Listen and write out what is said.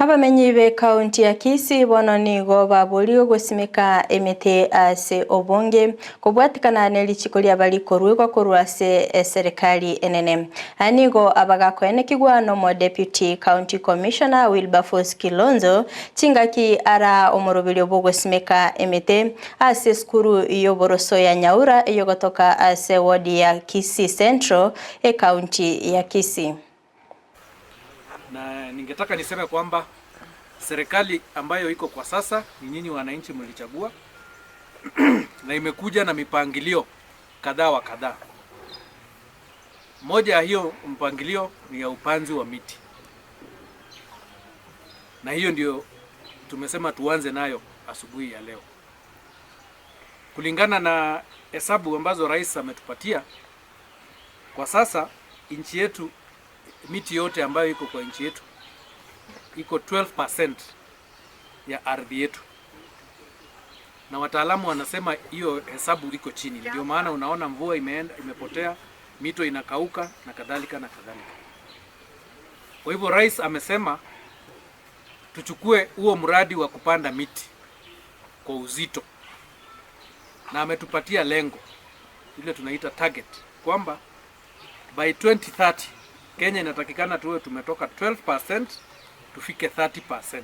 Abamenyi be county ya Kisii bono nigo baborigwe gosimeka emete ase obonge kobwatikana ne richiko riaba rikorwegwa korwa ase eserikali enene. Aya nigo abagakoenekigwa nomo Deputy County Commissioner Wilberforce Kilonzo chingaki ara omoroberio bwogosimeka emete ase esukuru y'oboroso ya Nyaura eyogotoka ase ward ya Kisii Central ecounty ya Kisii. Na ningetaka niseme kwamba serikali ambayo iko kwa sasa ni nyinyi wananchi mlichagua na imekuja na mipangilio kadhaa wa kadhaa. Moja ya hiyo mpangilio ni ya upanzi wa miti, na hiyo ndio tumesema tuanze nayo asubuhi ya leo. Kulingana na hesabu ambazo rais ametupatia, kwa sasa nchi yetu, miti yote ambayo iko kwa nchi yetu iko 12% ya ardhi yetu, na wataalamu wanasema hiyo hesabu iko chini. Ndio maana unaona mvua imeenda, imepotea, mito inakauka na kadhalika na kadhalika. Kwa hivyo rais amesema tuchukue huo mradi wa kupanda miti kwa uzito, na ametupatia lengo ile tunaita target kwamba by 2030 Kenya inatakikana tuwe tumetoka 12% tufike 30%.